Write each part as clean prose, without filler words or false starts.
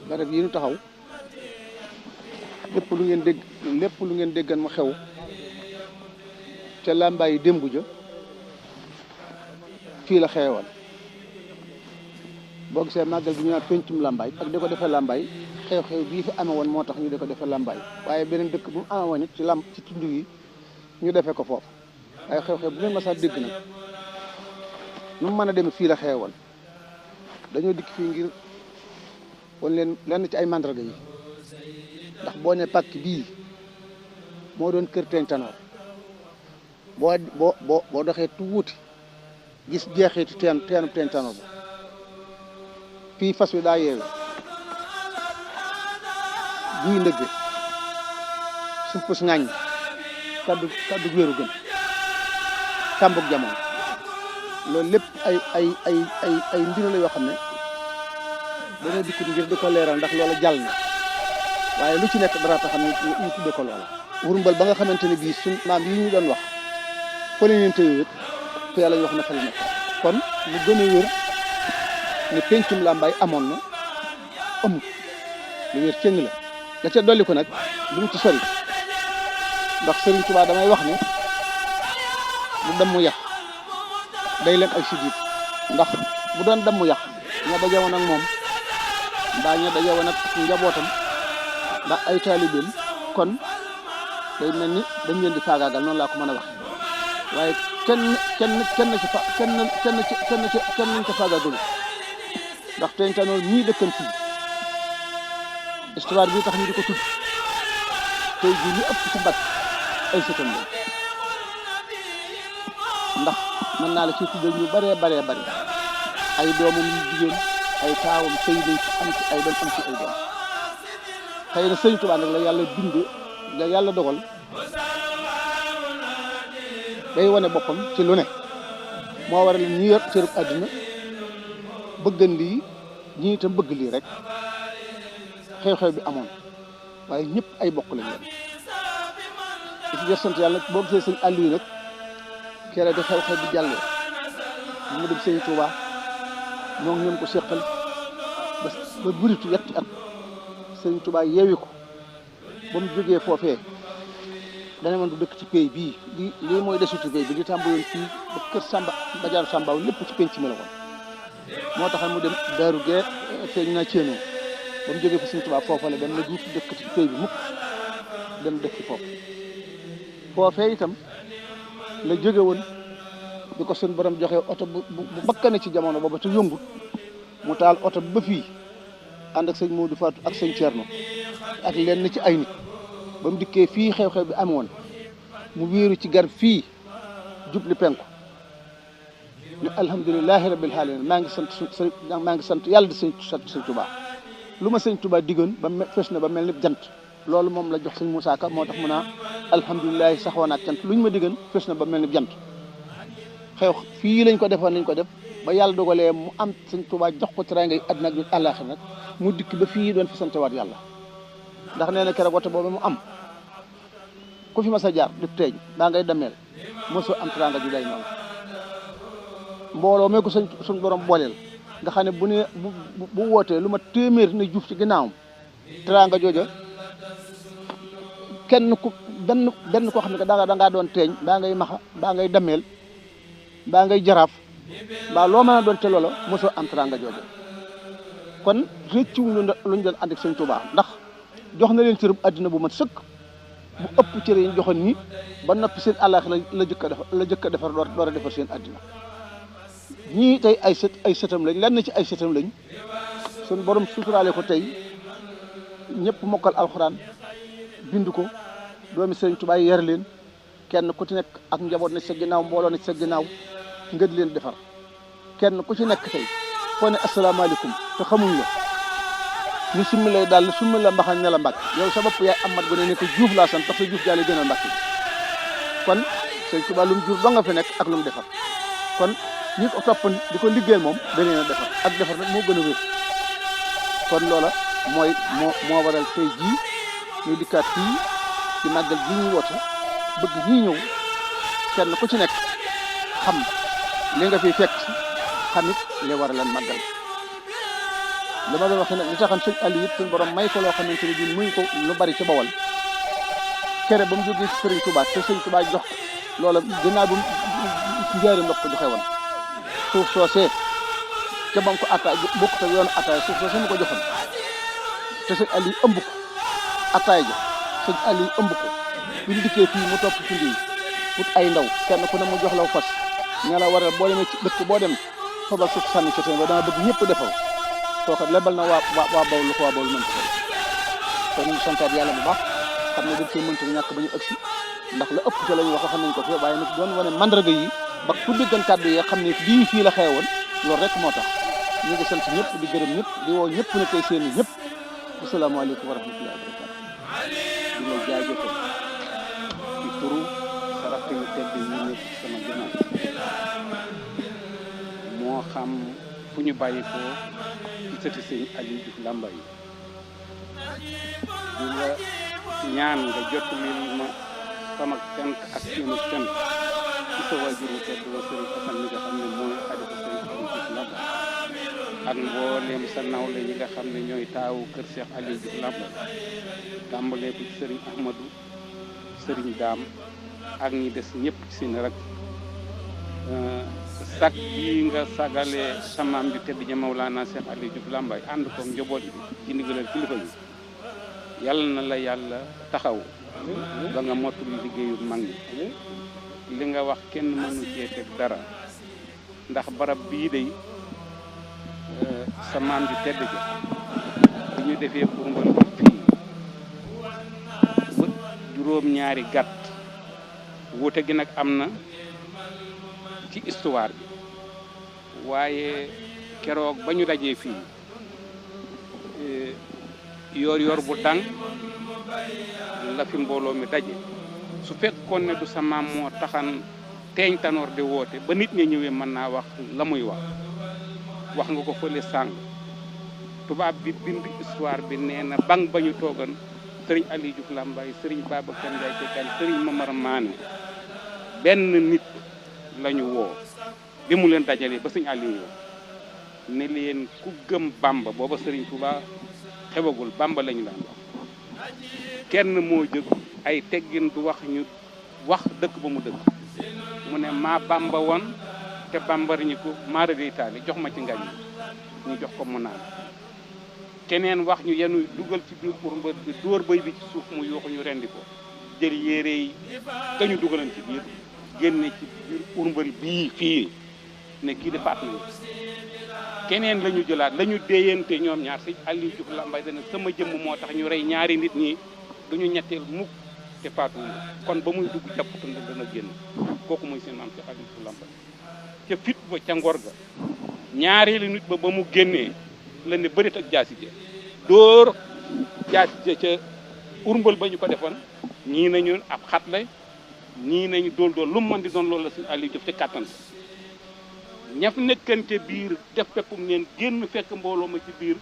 barab yi ñu taxaw lépp lu ngeen déggan mu xew te làmbaay yi démb ja fii la xewoon boo gisee màggal bi ñu naan pencum làmbaay ak di ko defee làmbaay xew-xew bii fi amee woon moo tax ñu di ko defee làmbaay waaye beneen dëkk bu mu amee woon it ci tund yi ñu defee ko foofu waaye xew-xew bu ngeen mas a dégg nag nu mu mën a demee fii la xewoon dañoo dikk fii ngir wan leen lenn ci ay mandarga yi ndax boo ne pàkk bii moo doon kër Teeñ Tanoor boo doxee tuuti gis jeexitu teenu Teeñ Tanoor ba fii fas wi daa yeewu guy ndëgge sumpus ŋàññ kaddu wéeru gën kàmbug jamono loolu lépp ay mbir la yoo xam ne dañoo dikk ngir di ko leeral ndax loola jàll na waaye lu ci nekk dara tax ñu tudde ko loola wurmbal ba nga xamante ne bii suñ maam yi ñu doon wax fa la leen tëye wét te yàlla ñu wax na fa la nekk kon lu gën a wér ne pencum làmbaay amoon na amut lu wér cëng la da ca dolli ko nag lu mu ci sori ndax Sëriñ Tuubaa damay wax ne lu dem mu yàq day leen ay sidit ndax bu doon dem mu yàq ña dajewoon ak moom mbaa ña dajewoon ak njabootam ndax ay taalibeem kon day mel ni dañ leen di faagaagal noonu laa ko mën a wax waaye kenn ci faagaagalu ndax Teeñ Tanoor ñii dëkkan fii histoire bi tax ñu di ko tudd tey jii li ëpp ci Mbàkke ay sëtam lañ ndax mën naa la ci tuddee ñu bëree bëri ay doomam yu jigéen ay taawam sëy nañ ci am ci ay doom am ci ay doom xëy na Sëriñ Tuubaa nag la yàlla binde la yàlla dogal day wane boppam ci lu ne moo waral ñu yor cërub àddina bëggan lii ñii itam bëgg lii rek xew-xew bi amoon waaye ñëpp ay bokk lañ leen di ci jot sant yàlla nag boo gisee sëñ àll yi nag keroog di xew-xew bi jàllee mu dem Sëriñ Tuubaa ñoo ngi leen ko seqal ba buritu yetti at Sëriñ Tuubaa yeewi ko ba mu jógee foofee dana man du dëkk ci pays bii lii mooy desutu pays bi di tàmbaloon fii ba kër Samba Badiane Sambaaw lépp ci penc mi la woon moo taxal mu dem Daaru Gee feeñ naa Céenoo ba mu jógee fa Sëriñ Tuubaa foofa la dem na duutu dëkk ci pays bi mukk dem dëkk foofu foofee itam la jóge woon bi ko suñ borom joxe oto bu bakkane ci jamono booba te yombut mu taal oto ba fii ànd ak sëñ Modou Fatou ak sëñ Thierno ak lenn ci ay nit ba mu dikkee fii xew-xew bi amoon mu wéeru ci garab fii jubli penku ne alhamdulilahi rabbil alamin maa ngi sant yàlla di sëñ Tuubaa lu ma sëñ Tuubaa diggoon ba fes na ba mel ni jant loolu moom la jox sëñ Moussa Ka moo tax mu naa alhamdulilahi saxoon ak cant lu ñu ma diggoon fes na ba mel ni jant xew fii lañ ko def ba yàlla dogalee mu am sëñ Tuubaa jox ko teraanga yi àddina ak àllaaxira nag mu dikk ba fii doon fi santewaat yàlla ndax nee na keroog wote boobu mu am ku fi mas a jaar di teeñ daa ngay demeel mosoo am teraanga ju day noonu mbooloo mee ko suñ borom booleel nga xam ne bu wootee lu ma téeméer ne juuf ci ginnaawam teraanga jooja benn koo xam ne que dangaa doon teeñ baa ngay maxa baa ngay demeel baa ngay jaraaf mbaa loo mën a doon te loola mosoo am teraanga jooja kon réccu luñ doon ànd ak sëñ Tuubaa ndax jox na leen cërub àddina bu mat sëkk bu ëpp cër yi ñu joxoon ñi ba noppi seen àllaax la jëkk a defar door a defar seen àddina ñii tey ay sëtam lañ lenn ci ay sëtam lañ suñ borom suturaale ko tey ñëpp mokkal alxuraan bind ko doomi sëriñ Tuubaa yar leen kenn ku ci nekk ak njaboot na ci sa ginnaaw mbooloo na ci sa ginnaaw nga di leen defar kenn ku ci nekk tey foo ne asalaamaaleykum te xamuñ la ñu summi lay daal summi la mbaxañ ne la mbàkk yow sa bopp yaay amat gu ne ko juuf laa sant tax sa juuf jaale gënal mbàkk kon sëriñ Tuubaa lu mu jur ba nga fi nekk ak lu mu defar kon ñi ko topp di ko liggéeyal moom da leen a defar ak defar nag moo gën a wér kon loola moo waral tey jii ñuy dikkaat fii ci màggal gi ñuy woote bëgg ñii ñëw kenn ku ci nekk xam li nga fiy fekk si xamit li war a leen màggal li ma doon waxee nag li taxan sëñ Aliou it suñu borom may ko loo xamante ne bii muy ko lu bari ci Bawol kere ba mu jógee ci Sëriñ Tuubaa te Sëriñ Tuubaa jox loola ginnaaw bi njaarim la ko joxe woon suuf soosee ca bam ko attaay bokkut ak yoonu attaay suuf soosee mu ko joxoon te sëñ Aliou ëmb ko attaay ja sëñ Aliou ëmb ko bu ñu dikkee fii mu topp tund yi wut ay ndaw kenn ku ne mu jox la fas ña la war a boo demee ci dëkk boo dem fabal suuf sànni ci teen ba dama bëgg ñëpp defal kooka lebal na waa Bawol lu ko waa Bawol mënta ko kon ñu santaat yàlla bu baax xam ne dañ cee mënta ñàkk ba ñu agsi ndax la ëpp ci la ñu wax xam nañ ko fi waaye nag doon wane mandarga yi ba ku déggan kàddu yi xam ne lii fii la xewoon loolu rek moo tax ñu ngi sant ñëpp di gërëm ñëpp di woo ñëpp ne koy seeni ñëpp asalaamaaleykum wa rahmatullahi wa barakatu di la jaajëfal ci turu sarak yu tedd yi nekk ci sama ginnaaw moo xam fu ñu bàyyi ko ci sëti sëñ Aliou Diouf Lambaye di la ñaan nga jot lil ma sama cant ak seenu cant ci sa waajur wu tedd wa sëriñ Assane mi nga xam ne mooy xalifa sëriñ Aliou Diouf Lambaye ak mbooleem sa nawle yi nga xam ne ñooy taawu kër Cheikh Aliou Diouf Lambaye tàmbalee ko ci sëriñ Ahmadou sëriñ Daam ak ñi des ñëpp ci seen rak sag yi nga sagalee sa maam ju tedd ja Mawlana Cheikh Aliou Diouf Lambaye ànd ko njaboot bi ci ndigalal kilifa yi yàlla na la yàlla taxaw ba nga mottali liggéeyu mag ñi li nga wax kenn mënu cee teg dara ndax barab bii day sa maam ju tedd ja bu ñu defee pour mbal fii wut juróom-ñaari gàtt wuute gi nag am na ci histoire bi waaye keroog ba ñu dajee fii yor bu dang la fi mbooloo mi daje su fekkoon ne du sa maam moo taxan teeñ tanoor di woote ba nit ñi ñëwee mën naa wax la muy wax nga ko fële sàng tubaab bi bind histoire bi nee na bang ba ñu toogan sëriñ Aliou Diouf Lambaye sëriñ Babacar Ndiaye Tekkaan sëriñ Mamar Maane benn nit lañu woo bi mu leen dajalee ba sëñ Aliou ne leen ku gëm Bamba booba sëriñ Touba xewagul Bamba lañu daan wax kenn moo jóg ay teggin du wax ñu wax dëkk ba mu dëkk mu ne maa Bamba woon te bambariñu ko maara day taali jox ma ci ngañ ñu jox ko mu naan keneen wax ñu yenu dugal ci biir pour mbër bi dóor bëy bi ci suuf mu yuuxu ñu rendi ko jël yére yi dañu dugalan ci biir génne ci biir urmbal bii fii ne kii di faat nañu keneen la ñu jëlaat la ñu déyante ñoom ñaar sëñ Aliou Diouf Lambaye dana sama jëmm moo tax ñu rey ñaari nit ñi duñu ñetteel mukk te faatuwuñu kon ba muy dugg jàppatu dana génn kooku mooy seen maam ci Aliou Diouf Lambaye ca fit ba ca ngor ga ñaareelu nit ba mu génnee la ne bërit ak jaasi ja dóor jaasi ja ca urmbal ba ñu ko defoon ñii nañu ab xat la ñii nañu dool lu mu mën di doon loolu la sëñ Aliou Diouf te kàttan ñaf nekkante biir def peppum neen génn fekk mbooloo ma ci biir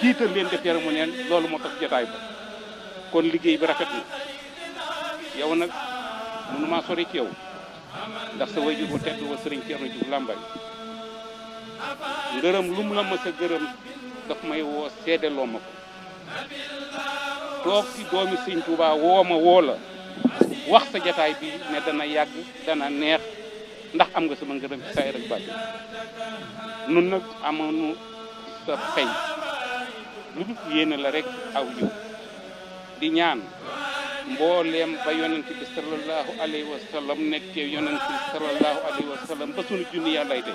jiital leen def yaramu neen loolu moo tax jotaay ba kon liggéey bi rafet na yow nag mënumaa sori ci yow ndax sa wayjur bu tedd wa sëriñ Thierno Diouf Lambaye ngërëm lu mu la mës a gërëm daf may woo seedeloo ma ko toog ci doomi sëriñ Touba woo ma woo la wax sa jotaay bi ne dana yàgg dana neex ndax am nga sama ngërëm ci saay rek bàtti nun nag amoonu sa fay lu dul yéene la rek aw yiw di ñaan mbooleem ba yonent bi sallallahu alayhi wa sallam nekkee yonent bi sallallahu alayhi wa sallam ba sunu junni yàllay tey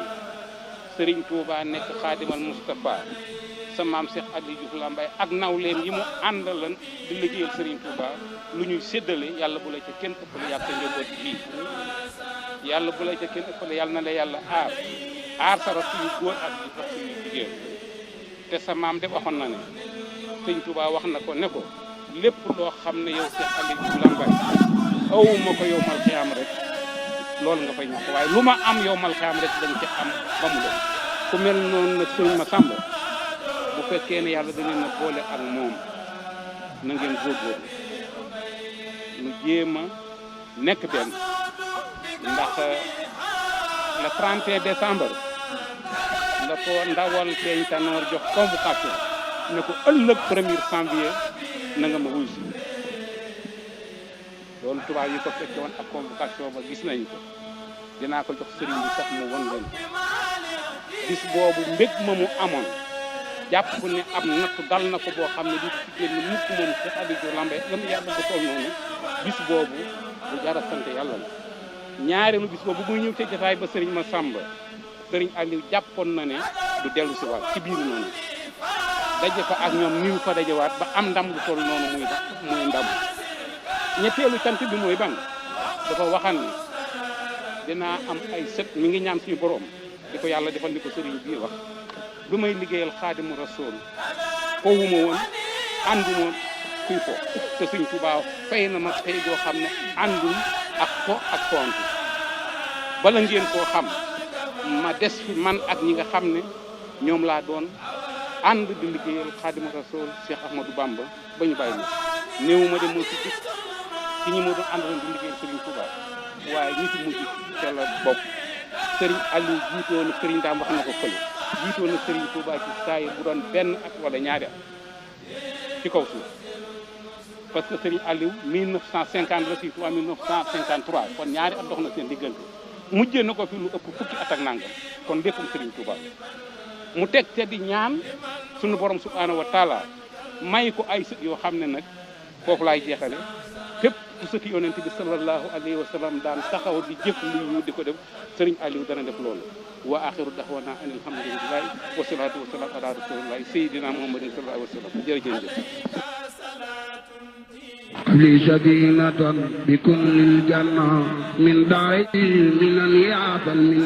sëriñ Touba nekk xaadimal Moustapha sa maam Cheikh Aliou Diouf Lambaye ak nawleen yi mu àndalan di liggéeyal sëriñ Touba lu ñuy séddale yàlla bu la ca kenn ëppale yàlla sa njaboot bii yàlla bu la ca kenn ëppale yàlla na la yàlla aar sa rakk yu góor ak rakk yu jigéen te sa maam de waxoon na ne sëriñ Touba wax na ko ne ko lépp loo xam ne yow Cheikh Aliou Diouf Lambaye awuma ko yow mal xiyaam rek loolu nga fay ñàkk waaye lu ma am yow mal xiyaam rek dañ ca am ba mu doon ku mel noonu nag sëriñ Massamba bu fekkee ne yàlla dañu na boole ak moom na ngeen góorgóorlu nu jéem a nekk benn ndax le 31 décembre la ko ndawal feeñ tanoor jox convocation ne ko ëllëg 1er janvier na nga ma wuy si loolu tubaab yi ko fekke woon ak convocation ba gis nañu ko dinaa ko jox sëriñ bi sax mu won leen bis boobu mbég ma mu amoon jàpp ne am nattu dal na ko boo xam ne di ci génn mukk moom ci Abdou Lambe la mu yàlla ba toll noonu bis boobu bu jara sant yàlla la ñaareelu bis boobu muy ñëw ca jotaay ba sëriñ Massamba sëriñ Aliou jàppoon na ne du dellu si waat ci biir noonu daje fa ak ñoom niw fa dajewaat ba am ndam lu toll noonu muy ndam ñetteelu cant bi mooy ban dafa waxan ne dinaa am ay sët mi ngi ñaan suñu borom di ko yàlla defal ni ko sëriñ bii wax du may liggéeyal xaadimu rasool fowuma woon ànduma kuy fo te Sëriñ Tuubaa fay na ma tey goo xam ne àndul ak fo ak fontu bala ngeen koo xam ma des fi man ak ñi nga xam ne ñoom laa doon ànd di liggéeyal xaadimu rasool Cheikh Ahmadou Bamba ba ñu bàyyi ma néew ma dem moo ci ci ñi moo doon àndoon di liggéeyal Sëriñ Tuubaa waaye ñi ci mujj ca la bokk Sëriñ Aliou jiitoon na Sëriñ Daam wax na ko fële jiitoon na Sëriñ Tuubaa ci saayir bu doon benn at wala ñaari at ci kaw suuf parce que Sëriñ Aliou 1950 la Sëriñ Tuubaa 1953 kon ñaari at dox na seen diggante mujjee na ko fi lu ëpp fukki at ak nangam kon léppam Sëriñ Tuubaa mu teg te di ñaan sunu borom subhaanahu wa taala may ko ay sët yoo xam ne nag foofu laay jeexale képp ku sëti yonent bi sallallahu alayhi wa sallam daan taxaw di jëf lu ñu di ko def Sëriñ Aliou dana def loolu wa axiru daxwana an alhamdulillahi wa salaatu wa salaam ala rasulillahi sayyidina muhammadin sallallahu alayhi wa sallam jërëjëf li sadinatan bi kullil janna min daari minan yaatan min